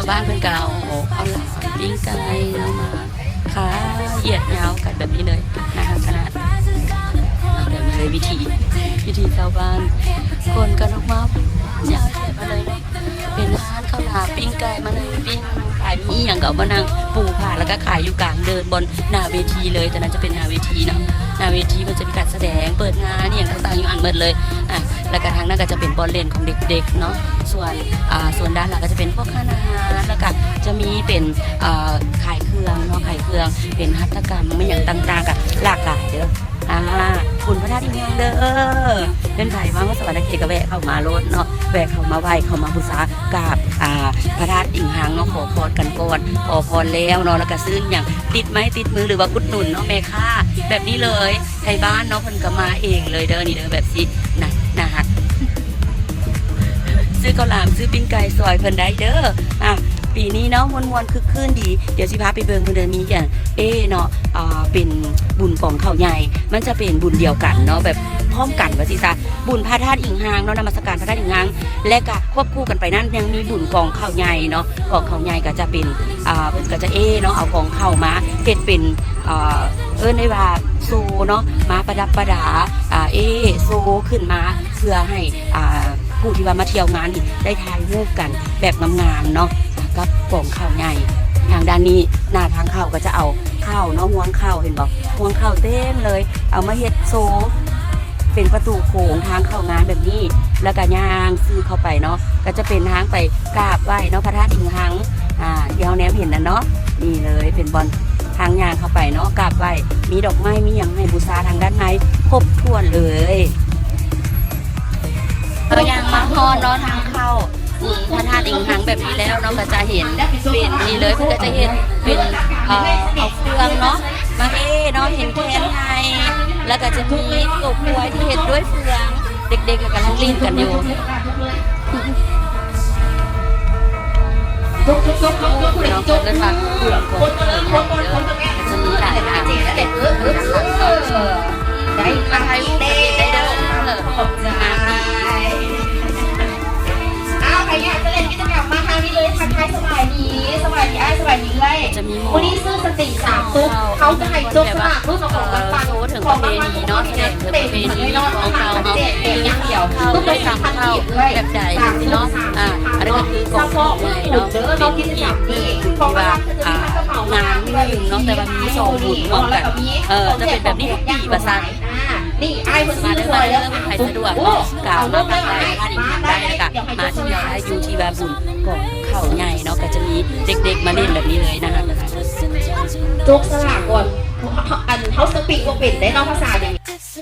ບ້ານເພິ່ນກໍເອົາ ເອົາ ເອົາຫຼານ ປີ້ງໄກ່ເນາະ ມາຂາຍຢຽດຍາວກັນແບບນີ້ເລີຍ ໜ້າຮັກຂະໜາດ. ແບບນີ້ເລີຍ ວິຖີ ວິຖີຊາວບ້ານ ຄົນກໍອອກມາ ຍາວແຖວມາເລີຍເນາະ. ເປັນຮ້ານເຂົ້າຫຼາມ ປີ້ງໄກ່ ມານັ່ງປີ້ງ ມານັ່ງຂາຍ ມີອີ່ຫຍັງກໍເອົາມານັ່ງປູຜ້າ ແລ້ວກໍຂາຍຢູ່ກາງເດີ່ນ ບ່ອນໜ້າເວທີເລີຍ. ຕອນນັ້ນຈະເປັນໜ້າເວທີເນາະ ໜ້າເວທີເພິ່ນຈະມີການສະແດງ ເປີດງານອີ່ຫຍັງຕ່າງໆ ຢູ່ຫັ້ນໝົດເລີຍ. ອ່າ ແລ້ວກະທາງນັ້ນກະຈະເປັນບ່ອນຫຼິ້ນຂອງເດັກໆ ເນາະ. ສ່ວນ ອ່າ ສ່ວນດ້ານຫຼັງກະຈະເປັນພວກຮ້ານອາຫານ ແລ້ວກະຈະມີເປັນ ເອີ ຂາຍເຄື່ອງເນາະ ຂາຍເຄື່ອງ ເປັນຫັດຖະກຳ ມີຫຍັງຕ່າງໆ ກະຫຼາກຫຼາຍເດີ້. ອ່າ ບຸນພະທາດອີງຮັງເດີ້ ເປັນໃຜມາຮອດສະຫວັນນະເຂດກະແວະເຂົ້າມາໂລດເນາະ ແວະເຂົ້າມາໄຫວ້ ເຂົ້າມາບູຊາ ກາບ ອ່າ ພະທາດອີງຮັງເນາະ ຂໍພອນກັນກ່ອນ ຂໍພອນແລ້ວເນາະ ແລ້ວກະຊື້ຫຍັງຕິດໄມ້ຕິດມື ຫຼືວ່າອຸດໜູນເນາະ ແມ່ຄ້າແບບນີ້ເລີຍ. ໄທບ້ານເນາະ ເພິ່ນກໍມາເອງເລີຍເດີ້ ນີ້ເດີ້ ແບບຊີ້ນະ ໜ້າຮັກ. ຊື້ເຂົ້າຫຼາມ ຊື້ປີ້ງໄກ່ຊ່ອຍເພິ່ນໄດ້ເດີ້. ອ່າ ປີນີ້ເນາະ ມ່ວນໆ ຄຶກຄື້ນດີ. ດຽວຊິພາໄປເບິ່ງເພິ່ນເດີ ມີ ເອີ ເນາະ ອ່າ ເປັນບຸນກອງເຂົ້າໃຫຍ່ ມັນຈະເປັນບຸນດຽວກັນເນາະ ແບບພ້ອມກັນວ່າຊີ້ຊະ ບຸນພະທາດອີງຮັງເນາະ ນະມັດສະການພະທາດອີງຮັງ ແລະກະຄວບຄູ່ກັນໄປນັ້ນ ຍັງມີບຸນກອງເຂົ້າໃຫຍ່ເນາະ. ກອງເຂົ້າໃຫຍ່ກໍຈະເປັນ ອ່າ ເພິ່ນກໍຈະ ເອີ ເນາະ ເອົາກອງເຂົ້າມາເຮັດເປັນ ອ່າ ເອີ້ນໄດ້ວ່າໂຊເນາະ ມາປະດັບປະດາ ອ່າ ເອີ ໂຊຂຶ້ນມາ ເພື່ອໃຫ້ ອ່າ ຜູ້ທີ່ວ່າມາທ່ຽວງານນີ້ໄດ້ຖ່າຍຮູບກັນແບບງາມໆ ເນາະ ກັບກອງເຂົ້າໃຫຍ່. ທາງດ້ານນີ້ ໜ້າທາງເຂົ້າກໍຈະເອົາເຂົ້າເນາະ ຮວງເຂົ້າ ເຫັນບໍ່ ຮວງເຂົ້າເຕັມເລີຍ ເອົາມາເຮັດໂຊ ເປັນປະຕູໂຂງທາງເຂົ້າງານແບບນີ້ ແລ້ວກະຍ່າງຊື່ເຂົ້າໄປເນາະ ກະຈະເປັນທາງໄປກາບໄຫວ້ເນາະ ພະທາດອີງຮັງ ອ່າ ທີ່ເຮົາແນມເຫັນນັ້ນເນາະ. ນີ້ເລີຍ ເປັນບ່ອນທາງຍ່າງເຂົ້າໄປເນາະ ກາບໄຫວ້ ມີດອກໄມ້ ມີຫຍັງໃຫ້ບູຊາທາງດ້ານໃນຄົບຖ້ວນເລີຍ. ເຮົາຍ່າງມາຮອດເນາະ ທາງເຂົ້າ ອືມ ພະທາດອີງຮັງແບບນີ້ແລ້ວເນາະ ກໍຈະເຫັນເປັນນີ້ເລີຍ ເພິ່ນກໍຈະເຮັດເປັນ ເອີ ເອົາເຟືອງເນາະ ມາເອເນາະ ເຫັນແຄນໃຫຍ່ ແລ້ວກໍຈະມີຕົວກວຍທີ່ເຮັດດ້ວຍເຟືອງ ເດັກໆ ກໍກຳລັງຫຼິ້ນກັນຢູ່. ເນາະ ເພິ່ນເອີ້ນວ່າ ເອີ ກໍຈະມີຫຼາຍອັນ ໄດ້ ມາຖ່າຍຮູບກັນໄດ້ເດີ້. ຂອບໃຈ. ອ້າວ ໃຜຢາກຈະຫຼິ້ນກິດຈະກຳມາທາງນີ້ເລີຍ ທັກທາຍສະບາຍດີ ສະບາຍດີອ້າຍ ສະບາຍດີເອື້ອຍ. ຈະມີໝໍ້ ມື້ນີ້ຊື້ສະຕິສາມຕຸກ ເຮົາຈະໃຫ້ຈົກສະຫຼາກລຸ້ນເອົາຂອງລາງວັນ ເນາະ ຂອງລາງວັນຂອງເຮົາເປັນເຕັມເຕັມເລີຍເນາະ ອາຫານເຈັດແປດຢ່າງດຽວ ເຂົ້າ ທຸກຄົນສາມາດເຂົ້າແບບໃດເນາະ. ອ່າ ອັນນີ້ກໍຄືຂອງເຮົາເນາະ ເປັນອີກໜຶ່ງບຸນທີ່ວ່າ ອ່າ ງານໜຶ່ງເນາະ ແຕ່ວ່າມີສອງບຸນຮ່ວມກັນ ເອີ ຈະເປັນແບບນີ້ທຸກປີວ່າຊັ້ນ. ອ່າ ນີ້ອ້າຍເພິ່ນຊື້ຊ່ອຍແລ້ວ ໃຜສະດວກເນາະ ກະມາພັກໄດ້ ມາຫຼິ້ນນ້ຳໄດ້ ແລ້ວກະມາທ່ຽວໄດ້ຢູ່ທີ່ວ່າບຸນກອງເຂົ້າໃຫຍ່ເນາະ ກະຈະມີເດັກໆມາຫຼິ້ນແບບນີ້ເລີຍນະ. ຈົກສະຫຼາກກ່ອນ ອັນ ເຮົາສະປີກບໍ່ເປັນເດ້ເນາະ ພາສານີ້.